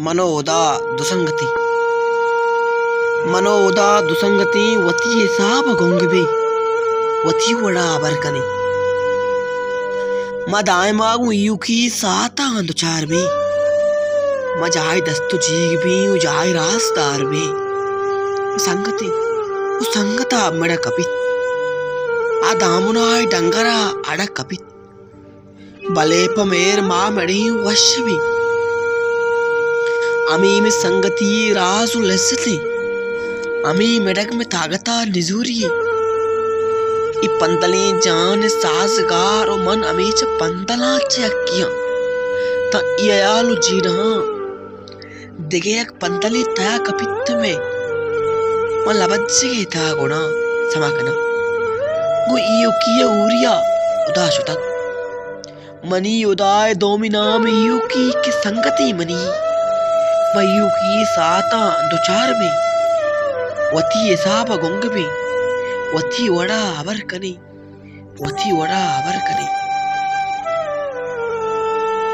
من و ہدا دو سنگتیں، من و ہدا دو سنگتیں، وتی حساب ءَ گنگ بیں، وتی وڑا ہبر کنیں۔ ما دائما گوں ایوکی ساعتاں دچار بیں، ما جاہے دست و جیگ بیں و جاہے رازدار بیں۔ سنگتیں، و سنگتا مڑ کپیت، آ دامنا ڈنگرا اڑ کپیت۔ بلے پہ مہر ما مڑیں وش بیں۔ ہمے مئے سنگتی راز و لذت انت، ہمے مڑگ مئے تاگتا نزوری انت۔ اے پندلیں جان سازگار و من ہمے چہ پندلاں چہ یکے آں۔ تاں اے ہیال و جیڑہاں دگہ یک پندلے تہا کپیت مئے، من لبزگے تہا گڑاں سما کناں۔ گوں ایوکی ءِ ہوریا ہدا شتگ۔ منی ہدا ءِ دومی نام ایوکی کہ سنگتے منی۔ ما ایوکی ساعتاں دچار بیں، وتی حساب ءَ گنگ بیں، وتی وڑا ہبر کنیں، وتی وڑا ہبر کنیں۔